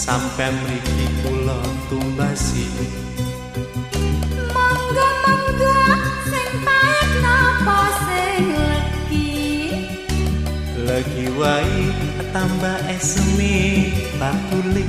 Sampe mriki kula tumbasi. Monggo monggo sing pait napa sing legi? Legi wae tambah eseme bakule.